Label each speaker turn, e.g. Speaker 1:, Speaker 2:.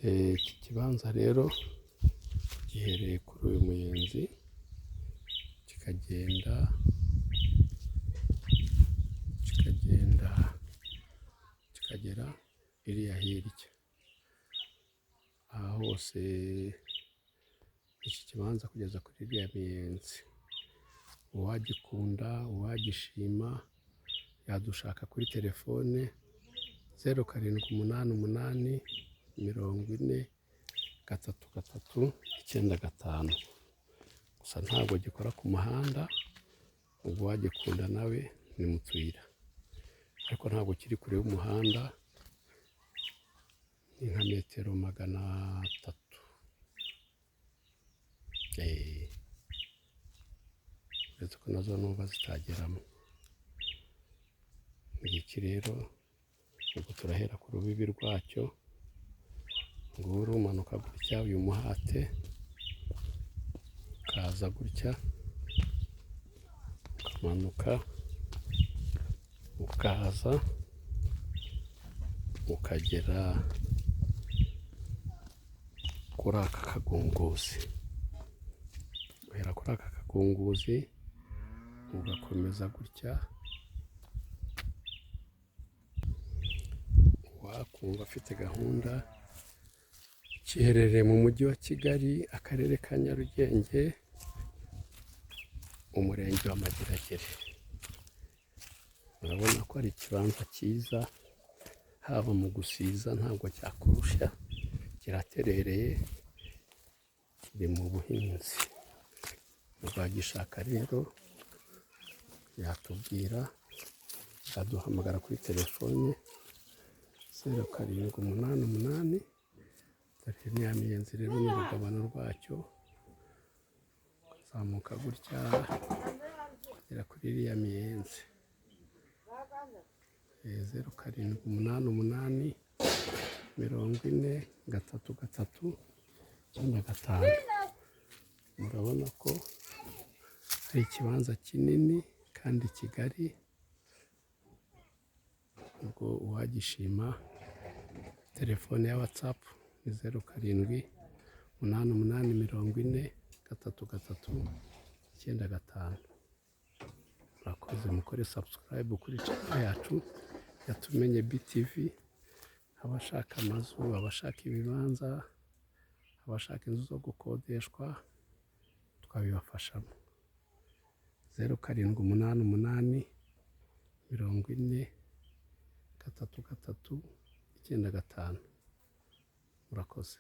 Speaker 1: Iki kibanza rero giherereye kuri uyu muyenzi, kikagenda kikagenda kikagera iriya hirya. Aha hose iki kibanza kugeza kuri iriya miyenzi. Uwagikunda, uwagishima yadushaka kuri telefone 0788 40 33 95. Gusa ntabwo gikora ku muhanda, ubwo uwagikunda nawe ni mu tuyira, ariko ntabwo kiri kure y'umuhanda, ni nka metero 300. Uretse ko nazo numva zitageramo. Ngiki rero, ubwo turahera ku rubibi rwacyo, nguru umanuka gutya uyu muhate, ukaza gutya, ukamanuka, ukaza ukagera kuri aka kagunguzi. Uhera kuri aka kagunguzi ugakomeza gutya, uwakumva afite gahunda, giherereye mu mujyi wa Kigali, akarere ka Nyarugenge, umurenge wa Mageragere. Urabona ko ari ikibanza cyiza, haba mu gusiza ntabwo cyakurusha, kiraterereye, kiri mu buhinzi. Uwagishaka rero yatubwira, yaduhamagara kuri telefone 0788, dore ni ya miyenzi rero ni urugabano rwacyo, ukazamuka gutya ukagera kuri iriya miyenzi. 0788 40 33 95. Murabona ko ari ikibanza kinini kandi kigari, ubwo uwagishima telefone ya WhatsApp ni 0788 40 33 95. Murakoze, mukore subscribe kuri channel yacu ya Tumenye BTV, abashaka amazu, abashaka ibibanza, abashaka inzu zo gukodeshwa, twabibafashamo. 0788 40 33 95. Murakoze.